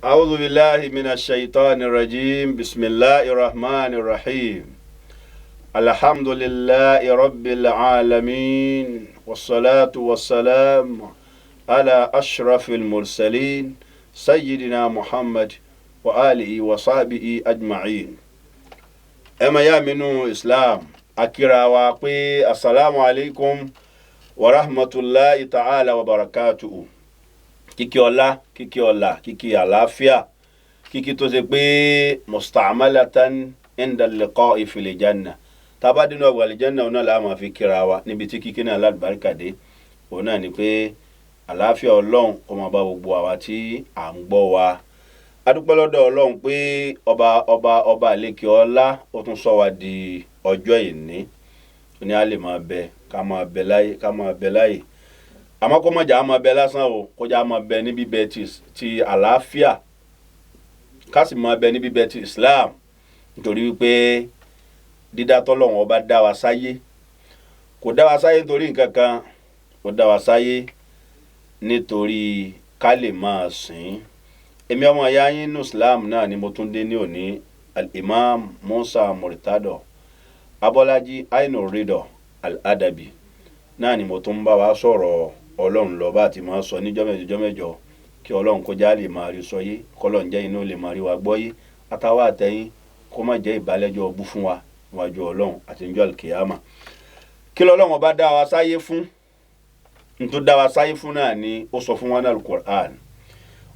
أعوذ بالله من الشيطان الرجيم. بسم الله الرحمن الرحيم. الحمد لله رب العالمين، والصلاة والسلام على أشرف المرسلين سيدنا محمد وآله وصحبه أجمعين. Ẹ máa yá mi nínú Islam, akira wa pé asalaamu alaykum wa rahmatulahi ta'ala wa barakatuhu. Kíkí ọlá, kíkí ọlá, kíkí àlàáfíà, kíkí tó ṣe pé musta'malatan inda liqa'i fil janna, tábà dínú ọgbà àlìjánná, òun náà la máa fi kíra wa níbi tí kíkí náà lálùbáríkà dé. Òun náà ni pé àlàáfíà Ọlọ́run kó máa bá gbogbo àwa tí à ń gbọ́ wa. Adúpẹ́ lọ́dọ̀ Ọlọ́run pé ọba àlekè ọlá, ó tún sọ wa di ọjọ́ ìní. Ó ní a lè máa bẹ, ká máa bẹ láyé, ká máa bẹ láyé. Àmọ́ kó má jà á máa bẹ lásán o, kó jà á máa bẹ ní bíbẹ ti àlàáfíà, ká sì máa bẹ ní bíbẹ ti Islam, nítorí wípé dídá tọ́lọ́run Ọba dá wa sáyé, kò dá wa sáyé nítorí nǹkan kan. Ó dá wa sáyé nítorí ká lè máa sìn. Èmi ọmọ ìyá yín nínú Islam náà ni mo tún dé ní òní, Al-Imam Musa Murtado Abọ́lájí Ainu Rido Al-Adabi náà ni mo tún bá wa sọ̀rọ̀ Ọlọ́run lọ bá ti máa sọ níjọ́ mẹ́jọ mẹ́jọ. Kí Ọlọ́run kó já lè máa rí sọ yé, kọ́lọ́run jẹ́ inú lè máa rí wa gbọ́ yé, àtàwọn àtẹ̀yìn, kó má jẹ́ ìbálẹ́jọ́ ọbú fún wa níwájú Ọlọ́run àti níjọ́ àlùkìyámà. Kí lọ́lọ́run Ọba dá wa sáyé fún? Nítorí dá wa sáyé fún náà ni ó sọ fún wa ní Al-Qur'an.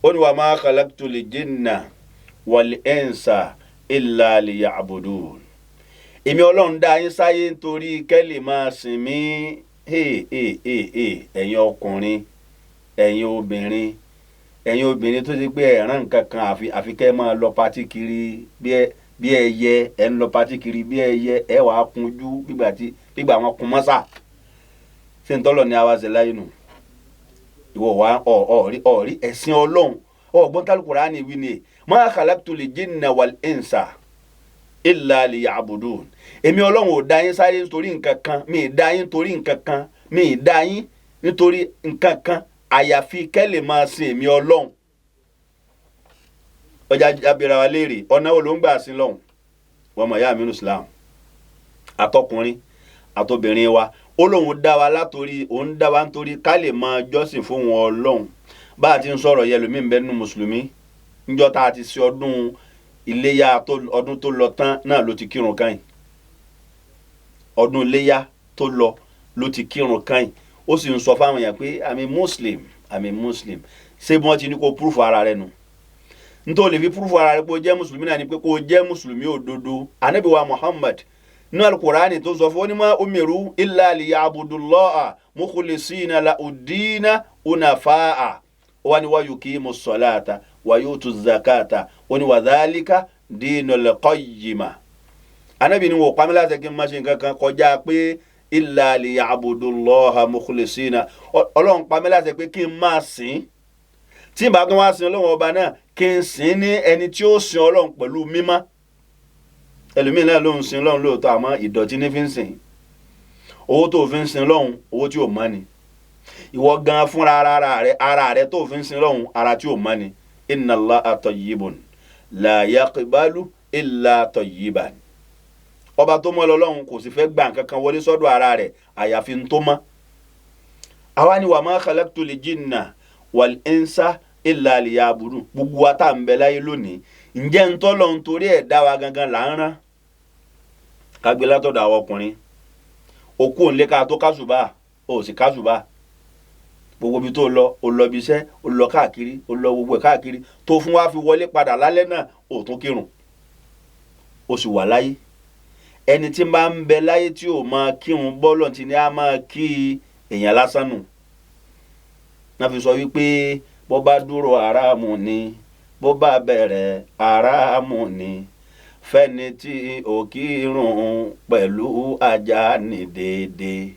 Ó ní wa ma khalaqtul jinna wal insa illa liya'budun. Èmi Ọlọ́run dá yín sáyé nítorí kẹ́ lè máa sìn mí. Ẹ̀yin ọkùnrin, ẹ̀yin obìnrin, ẹ̀yin obìnrin tó ti pé ẹ̀ràn nǹkan kan, àfi kẹ́ máa lọ party kiri bí ẹyẹ. Ẹ̀ ń lọ party kiri bí ẹyẹ, ẹ wàá kunjú gbígbà tí gbígbà wọn kun mọ́sà. Ṣé ń tọ́lọ̀ ní àwa ṣe láyé nù? Ìwọ wa ọ̀rí ọ̀rí ẹ̀sìn Ọlọ́run ọ̀gbọ́n tálùkùránì wí ni ma khalaqtul jinna wal insa illa liya'budun. Èmi Ọlọ́run ò dá yín sáyé nítorí nǹkan kan, mi ì dá yín nítorí nǹkan kan, mi ì dá yín nítorí nǹkan kan àyàfi kẹ́ lè máa sin èmi Ọlọ́run. Ọjà abira wa léèrè, ọ̀nà wo ló ń gbà sin lọ́hùn? Wọ́n mọ̀ ya mi nínú Islam, àtọkùnrin àtobìnrin wa, ó lóun dá wa látòrí, òun dá wa nítorí ká lè máa jọ́sìn fún wọn Ọlọ́run. Bá a ti ń sọ̀rọ̀ yẹ lómi ń bẹ nínú mùsùlùmí, níjọ́ tá a ti ṣe ọdún iléyà, ọdún tó lọ tán náà ló ti kírun káyìn. Ọdún iléyà tó lọ ló ti kírun káyìn. Ó sì ń sọ fáwọn èèyàn pé "I'm a Muslim, I'm a Muslim." Ṣé bí wọ́n ti ní kó proof ara rẹ nu? Nítorí lè fi proof ara rẹ pé o jẹ́ mùsùlùmí náà ni pé kó o jẹ́ mùsùlùmí òdodo. Ànábì wa Muhammad nínú Alukurani tó sọ fún ó ní ma umiru illa liya'budullaha mukhlisina lahu-ddina hunafa'a, ó wá ní wa yuqimu ssalata wa yutu zakata, ó ní wa dhalika dinul qayyima. Anabi ni wò pàmí láti kí n má ṣe nǹkan kan kọjá pé illa liya'budullaha mukhlisina. Ọlọ́run pàmí láti pé kí n máa sìn, tí n bá tún wá sin Ọlọ́run Ọba náà, kí n sìn ní ẹni tí ó sin Ọlọ́run pẹ̀lú mímọ́. Ẹlòmíín náà ló ń sin Ọlọ́run lóòótọ́, àmọ́ ìdọ̀tí ní fi ń sìn. Owó tó fi ń sin Ọlọ́run, owó tí ò mọ́ ni. Ìwọ gan fúnra ara rẹ tó fi ń sin Ọlọ́run, ara tí ò mọ́ ni. Inna Allaha tayyibun la yaqbalu illa tayyiban. Ọba tó mọ́ lọ́lọ́run, kò sì fẹ́ gba nǹkan kan wọlé sọ́dọ̀ ara rẹ̀ àyàfi ń tó mọ́. Àwa ni wa ma khalaqtul jinna wal insa illa liya'budun. Gbogbo wa tá à ń bẹ láyé lónìí, ǹjẹ́ ń tọ́lọ̀ ń torí ẹ̀ dá wa gangan là ń rán? Kágbé látọ̀dọ̀ àwọn ọkùnrin, òkú òǹlé ká tó kásùbà, ó sì kásùbà. Gbogbo ibi tó lọ, ó lọ ibi iṣẹ́, ó lọ káàkiri, ó lọ gbogbo ẹ̀ káàkiri, tó fún wa fi wọlé padà lálẹ́ náà, ó tún kírun, ó sì wà láyé. Ẹni tí máa ń bẹ láyé tí ò máa kírun bọ́lọ̀ tí ni á máa kí èèyàn lásán nù náà fi sọ wípé bó bá dúró, aráàmù ni, bó bá bẹ̀rẹ̀, aráàmù ni, fẹ́ni tí ò kírun pẹ̀lú ajá ní déédéé.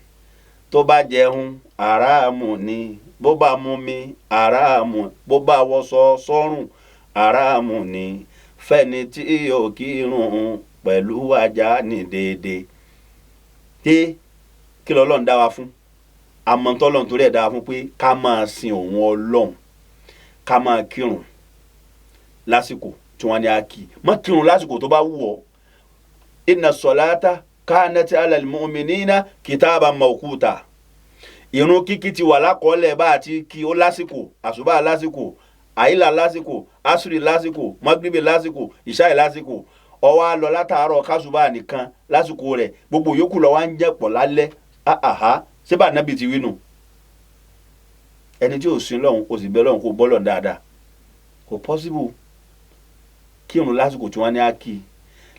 Tó bá jẹun, aráàmù ni, bó bá mumi, aráàmù, bó bá wọṣọ sọ́rùn, aráàmù ni, fẹ́ni tí ò kírun pẹ̀lú ajá ní déédéé. Tí kí lọ́lọ́run dá wa fún? Àmọ́ tọ́lọ́run torí ẹ̀ dá wa fún pé ká máa sin òun Ọlọ́run, ká máa kírun. lásìkò tí wọ́n ní a kì má kírun lásìkò tó bá wù ọ́. Inna salata kanat alal mu'minina kitaban mawquta. Ìrun kíkí ti wà lákọọ́lẹ̀ bá a ti kí ó lásìkò, àsùbá lásìkò, àyílà lásìkò, asùrì lásìkò, magribi lásìkò, ìṣáì lásìkò. Ó wá lọ látàárọ̀ kásùbà nìkan lásìkò rẹ̀, gbogbo yòókù lọ wá ń jẹ́ pọ̀ lálẹ́. Àhá, síbà nábì ti wí nù? Ẹni tí ò sin lọ́hùn, kò sì bẹ lọ́hùn, kò bọ́ lọ́hùn dáadáa, kò possible. Kírun lásìkò tí wọ́n ní á kí.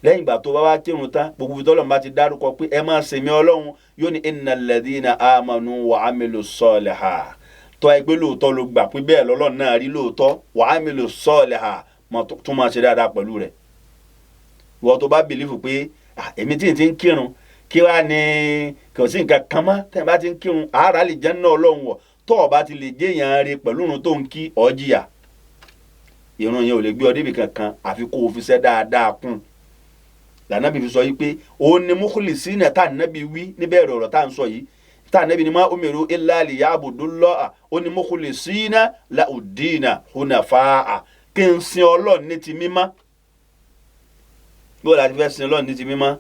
Lẹ́yìn ìgbà tó bá wá kírun tán, gbogbo ibi tọ́lọ́run bá ti dárúkọ pé ẹ máa sèmi Ọlọ́run, yóò ní innal ladhina amanu wa amilu saliha. Tọ́ ẹ pé lóòótọ́ ló gbà pé bẹ́ẹ̀ lọ́lọ́run náà rí lóòótọ́, wa amilu saliha, tún máa ṣe dáadáa pẹ̀lú rẹ̀. Ìwọ tó bá believe pé èmi tí n ti ń kírun, kí wàá ní kò sí nǹkan kan mọ́, tẹ́ ẹ bá ti ń kírun àárá lè jẹ́ náà Ọlọ́run wọ̀, tó o bá ti lè jẹ́yàn rí pẹ̀lú irun tó ń kí, ó jìyà. Irun yẹn ò lè gbé ọ débi kankan àfi kó o fi ṣẹ́ dáadáa kún. Lànàbí fi sọ yìí pé òun ni mukhlisina tá nàbí wí níbẹ̀rẹ̀ ọ̀rọ̀ tá à ń sọ yìí, tá nàbí ni ma umiru illa liya'budullaha, ó ní mukhlisina lahud-dina hunafa'a, kí n sin Ọlọ́run ní ti mímọ́. Bí wọ́n láti fẹ́ sin Ọlọ́run ní ti mímọ́?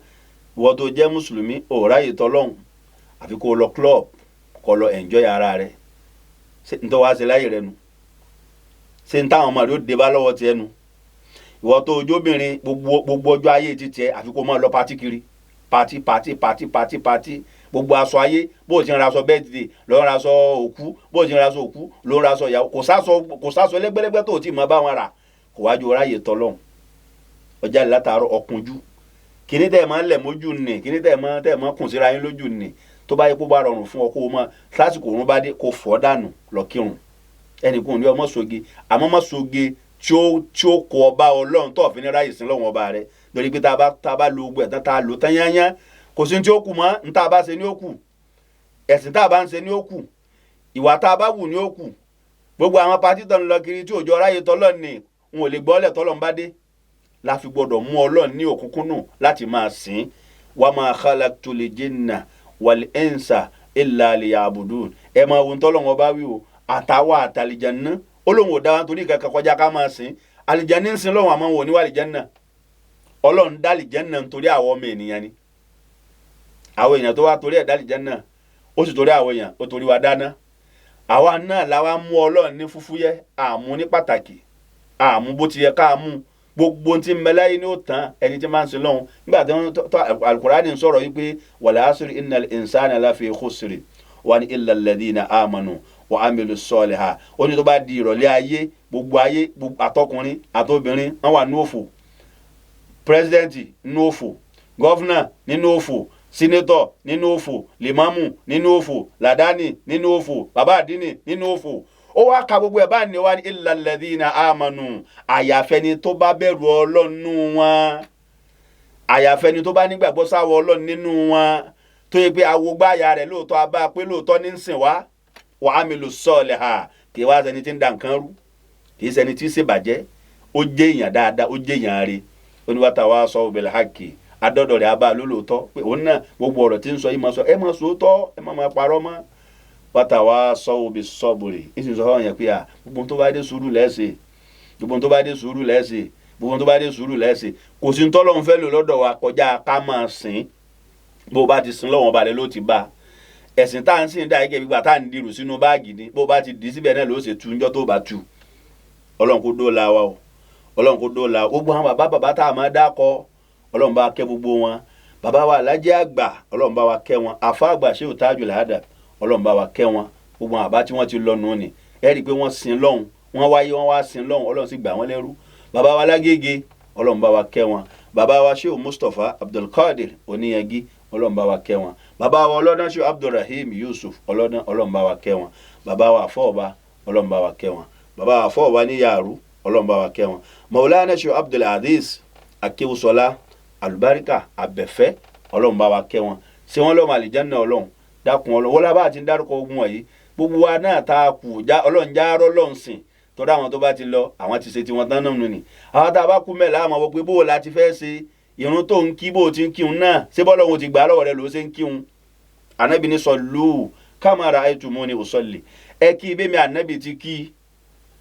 Ìwọ tó jẹ́ mùsùlùmí, ò ráyè tọ́lọ́hún àfi kó o lọ club, kó o lọ enjoy ara rẹ. Ntọ́ wá ṣe láyè rẹ nu? Ṣé n táwọn ọmọ rẹ ó dé bá lọ́wọ́ tiẹ̀ nu? Ìwọ tó ojóbìnrin, gbogbo ọjọ́ ayé ti tiẹ̀ àfi kó máa lọ party kiri, party, party, party, party, party. Gbogbo aṣọ ayé, bó o ti ń ra aṣọ birthday ló ń ra aṣọ òkú, bó o ti ń ra aṣọ òkú ló ń ra aṣọ ìyàwó. Kò sáṣọ lẹ́gbẹ́lẹ́gbẹ́ tó o ti mọ bá wọn rà. Kò wájú ráyè tọ́lọ́hún. Ọjà látàárọ̀ ọkùnjú, kíní tẹ́ ẹ̀ máa ń lẹ̀ mójú nì, kíní tẹ́ ẹ̀ máa kùn síra yín lójú nì. Tó bá yẹ kó bá rọrùn fún ọ, kó o mọ lásìkò òun bá dé, kó fọ́ dànù lọ kírun. Ẹnìkan ní ọmọ soge, àmọ́ mọ́ soge tí ó kó ọba Ọlọ́run tó ọ̀fin ní ráyè sí lọ́wọ́n ọba rẹ, lórí pé tá a bá lo gbogbo ẹ̀ tán, tá a lò tán yányán, kò sí tí ó kù mọ́. Ní tá a bá ṣe ní ó kù, ẹ̀sìn tá a bá ń ṣe ní ó kù, ìwà tá a bá wù ní ó kù. Gbogbo àwọn party tó ń lọ kiri tí òjò ráyè tọ́lọ́ ni n ò lè gbọ́lẹ̀ tọ́lọ́ ń bá dé. La fi gbọ́dọ̀ mú Ọlọ́run ní òkúnkúnnù láti máa sìn. Wa ma khalaqtul jinna wal insa illa liya'budun. Ẹ máa wo ntọ́lọ́run ọba wí o, àtàwọn àtàlìjànná, ó lóun ò dá wa nítorí kankan kọjá ká máa sìn. Àlìjànní ń sin lọ́wọ́, àmọ́ wọn ò ní wà àlìjànnà. Ọlọ́run dá àlìjànnà nítorí àwọn ọmọ ènìyàn ni. Àwọn èèyàn tó wá torí ẹ̀ dá àlìjànnà, ó sì torí àwọn èèyàn, ó torí wa dáná. Àwa náà la wá mú Ọlọ́run ní fúfúyẹ́, àmú ní pàtàkì, àmú bó ti yẹ ká mú. Gbogbo tí ń bẹ láyé ní ó tán ẹni tí máa ń sin lọ́hùn. Nígbà tí wọ́n tó Alukurani sọ̀rọ̀ yìí pé wal asri innal insana lafi khusri wa ní illa alladhina amanu wa amilu saliha, ó ní tó bá di ìrọ̀lẹ́ ayé, gbogbo ayé, àtọkùnrin àtobìnrin, wọ́n wà ní òfò. President nínú òfò, governor nínú òfò, senator nínú òfò, limamu nínú òfò, ladani nínú òfò, bàbá àdínì nínú òfò. Ó wá ka gbogbo ẹ̀ bá ní wá ní illa alladhina amanu, àyàfẹ́ni tó bá bẹ̀rù Ọlọ́run nínú wọn, àyàfẹ́ni tó bá nígbàgbọ́ sáwọ́ Ọlọ́run nínú wọn, tó yẹ pé awogbáya rẹ̀ lóòótọ́, abá pé lóòótọ́ ní ń sìn wá, wa amilu saliha, kì í wá sẹni tí ń da nǹkan rú, kì í sẹni tí ń ṣèbàjẹ́, ó jẹ́ èèyàn dáadáa, ó jẹ́ èèyàn rẹ̀. Ó ní watawasaw bil haqqi, adọ́dọ̀ rẹ̀ abá lólóòótọ́ pé òun náà gbogbo ọ̀rọ̀ tí ń sọ yìí máa sọ, ẹ máa sòótọ́, ẹ má máa parọ́ mọ́. Watawasaw bis sabri, ìsìn sọ fáwọn yẹn pé à gbogbo tó bá dé, sùúrù lẹ́sẹ̀, gbogbo tó bá dé, sùúrù lẹ́sẹ̀, gbogbo tó bá dé, sùúrù lẹ́sẹ̀. Kò sí ntọ́lọ́run fẹ́ lò lọ́dọ̀ wa kọjá ká máa sìn. Bó bá ti sin lọ́wọ́n balẹ̀ ló ti bá ẹ̀sìn tá à ń sìn dá gẹ́gẹ́ bí gbà tá à ń dirù sínú báàgì ni. Bó bá ti dì í síbẹ̀ náà ló ṣe tu ńjọ́ tó bá tu. Ọlọ́run kó dóòlà wa o, Ọlọ́run kó dóòlà gbogbo àwọn bàbá bàbá tá a máa dákọ. Ọlọ́run bá kẹ́ gbogbo wọn. Bàbá wa Alájẹ́ àgbà, Ọlọ́run bá wa kẹ́ wọn. Àfa àgbà Ṣéhù Tajul Adab, Ọlọ́run bá wa kẹ́ wọn. Gbogbo àwọn àbá tí wọ́n ti lọ nù ni, ẹ rí i pé wọ́n sin lọ́hùn, wọ́n wáyé, wọ́n wá sin lọ́hùn, Ọlọ́run sì gbà wọ́n lẹ́rú. Bàbá wa Lágége, Ọlọ́run bá wa kẹ́ wọn. Bàbá wa Ṣéhù Mustapha Abdulkadir Oníyangi, Ọlọ́run bá wa kẹ́ wọn. Bàbá wa Ọlọ́dán, Ṣéhù Abdulrahim Yusuf Ọlọ́dán, Ọlọ́run bá wa kẹ́ wọn. Bàbá wa Àfọ̀ọ̀bá, Ọlọ́run bá wa kẹ́ wọn. Bàbá wa Àfọ̀ọ̀bá ní Yàrú, Ọlọ́run bá wa kẹ́ wọn. Maulana Ṣéhù Abdulaziz Akéwùsọlá Alubarika Abẹ́fẹ́, Ọlọ́run bá wa kẹ́ wọn, ṣé wọ́n lọ́mọ àlìjánnà. Ọlọ́run dákun, Ọlọ́run wọlé bá ti ń dárúkọ ogun wọ̀nyí, gbogbo wa náà tá a kù já, Ọlọ́run já rọ́ lọ́n sìn tọ́lá. Àwọn tó bá ti lọ, àwọn ti ṣe tiwọn tán náà nù ni. Àwọn tá a bá kú mẹ́la, àmọ́ wọ́n pé bó o la ti fẹ́ ṣe irun tó ń kí, bó o ti ń kírun náà, ṣé bọ́lá òun ti gbà á lọ́wọ́ rẹ ló ṣe ń kírun? Ànábì ní sallu kama ra'aytumuni usalli, ẹ kí bẹ́ẹ̀ mi ànábì ti kí.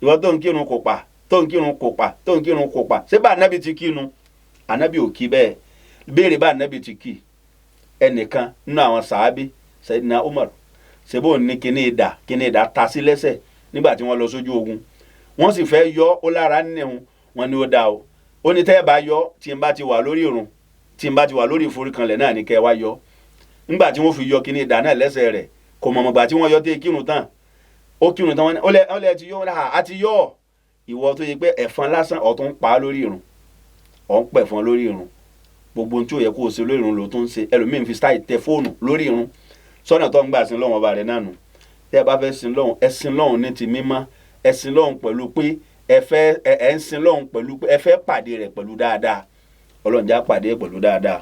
Ìwọ tó ń kírun kò pa Tó ń kírun kò pa, tó ń kírun kò pa. Ṣé bá anabi ti kínu? Anabi ò kí bẹ́ẹ̀. Béèrè bá anabi ti kí. Ẹnìkan nínú àwọn sàábí, Sayyidina Umar, ṣebó ní kíní ìdá ta sí lẹ́sẹ̀ nígbà tí wọ́n lọ sójú ogun. Wọ́n sì fẹ́ yọ ó lára nìhun. Wọ́n ní ó dá o. Ó ní tẹ́ ẹ bá yọ, tí n bá ti wà lórí ìrun, tí n bá ti wà lórí ìforíkanlẹ̀ náà ní kẹ́ ẹ wá yọ. Nígbà tí wọ́n fi yọ kíní ìdá náà lẹ́sẹ̀ rẹ̀, kò mọ̀mọ̀gbà tí wọ́n yọ tẹ́ kírun tán. Ó kírun tán, wọ́n ní ó lẹ́ ti yọ. Wọ́n ní à ti yọ. Ìwọ tó yẹ pé ẹ̀fọn lásán ọ̀ tó ń pa á lórí ìrun, ọ̀ ń pẹ̀fọn lórí ìrun, gbogbo ohun tí ò yẹ kó o ṣe lórí ìrun ló tún ń ṣe. Ẹlòmíín fi style tẹ fóònù lórí ìrun. Sọ́nà tó ń gbà sin lọ́wọ́n ọba rẹ̀ náà nù. Tẹ́ ẹ bá fẹ́ sin lọ́hùn, ẹ sin lọ́hùn ní ti mímọ́. Ẹ sin lọ́hùn pẹ̀lú pé ẹ fẹ́ ẹ ń sin lọ́hùn pẹ̀lú pé ẹ fẹ́ pàdé rẹ̀ pẹ̀lú dáadáa. Ọlọ́run já pàdé pẹ̀lú dáadáa.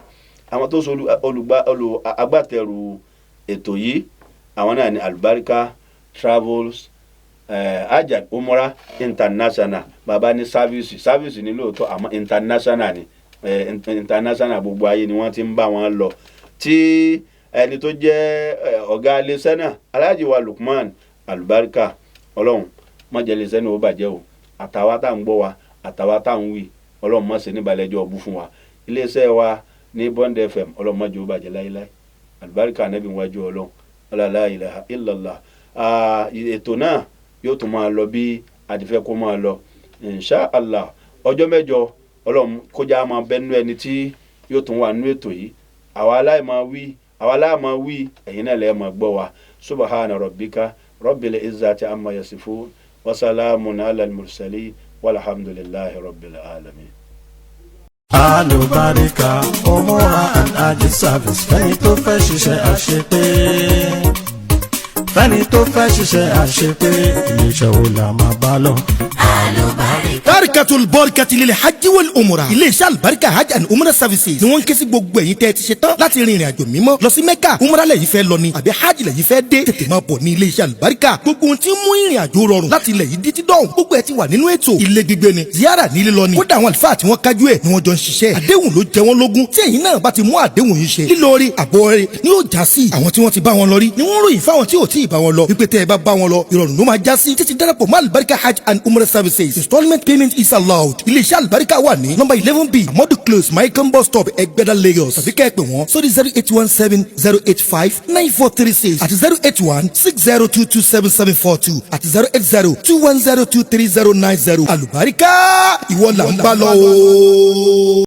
Àwọn tó so olùgbà olù agbátẹrù ètò yìí, àwọn náà ní Alubarika Travels, Hajj Umrah International. Bàbá ní service, service ní lóòótọ́, àmọ́ international ni, international, gbogbo ayé ni wọ́n ti ń bá wọn lọ. Tí ẹni tó jẹ́ ọ̀gá iléeṣẹ́ náà, Alhaji wa Lukman Alubarika, Ọlọ́run má jẹ́ iléeṣẹ́ náà ó bàjẹ́ o. Àtàwa tá à ń gbọ́ wa, àtàwa tá à ń wí, Ọlọ́run má ṣe níbalẹ̀jọ́ ọbú fún wa. Iléeṣẹ́ wa ní Bond FM, Ọlọ́run má jẹ́ ó bàjẹ́ láéláé. Alubarika Anabi wájú Ọlọ́run, la ilaha illallah. Ètò náà yóò tún máa lọ bí a ti fẹ́ kó máa lọ, insha Allah. Ọjọ́ mẹ́jọ, Ọlọ́run kójá máa bẹ́nu ẹni tí yóò tún wà nínú ètò yìí. Àwa aláì máa wí, àwa aláì máa wí, ẹ̀yin náà lẹ́ẹ̀ máa gbọ́ wa. Subhana rabbika rabbil izzati amma yasifun, wa salamun ala al-mursalin, walhamdulillahi rabbil alamin. Alùbáríkà Umura and Hajj Service, fẹ́ni tó fẹ́ ṣiṣẹ́ àṣepé, fẹ́ni tó fẹ́ ṣiṣẹ́ àṣepé, iléeṣẹ́ wo la máa bá lọ? Barikatul barikati lil hajj wal umra. Iléeṣẹ́ Alibarika Hajj and Umrah Services ni wọ́n ń ké sí gbogbo ẹ̀yin tẹ́ ẹ ti ṣe tán láti rin ìrìn àjò mímọ́ lọ sí Mecca. Umrah lẹ́yìn fẹ́ lọ ni àbí hajj lẹ́yìn fẹ́ dé? Tètè máa bọ̀ ní iléeṣẹ́ Alibarika. Gbogbo ohun tí ń mú ìrìn àjò rọrùn láti ilẹ̀ yìí títí dọ̀hún, gbogbo ẹ̀ ti wà nínú ètò. Ilé gbígbé ni, ziyara nílé lọ ni. Kódà àwọn àlùfáà tí wọ́n kájú ẹ̀ ni wọ́n jọ ń ṣiṣẹ́. Àdéhùn ló jẹ wọ́n lógún. Tí ẹ̀yin náà bá ti mú àdéhùn yìí ṣe, lílọ́ọ̀rì àbọ̀ rẹ̀ ni yóò já sí. Àwọn tí wọ́n ti bá wọn lọ rí ni wọ́n ròyìn fáwọn tí ò tí ì bá wọn lọ wípé tẹ́ ẹ bá bá wọn lọ, ìrọ̀rùn ló máa já sí. Títí darapọ̀ mọ́ Alibarika Hajj and Umrah Services. Installment payment is allowed. Iléeṣẹ́ Alibarika wà ní number 11B, Amadu Close, Michael bus stop, Ẹgbẹ́dá, Lagos, tàbí kẹ́ ẹ pè wọ́n sórí 08170859436 àti 08160227742 àti 08021023090. Alibarika, ìwọ là ń bá lọ o.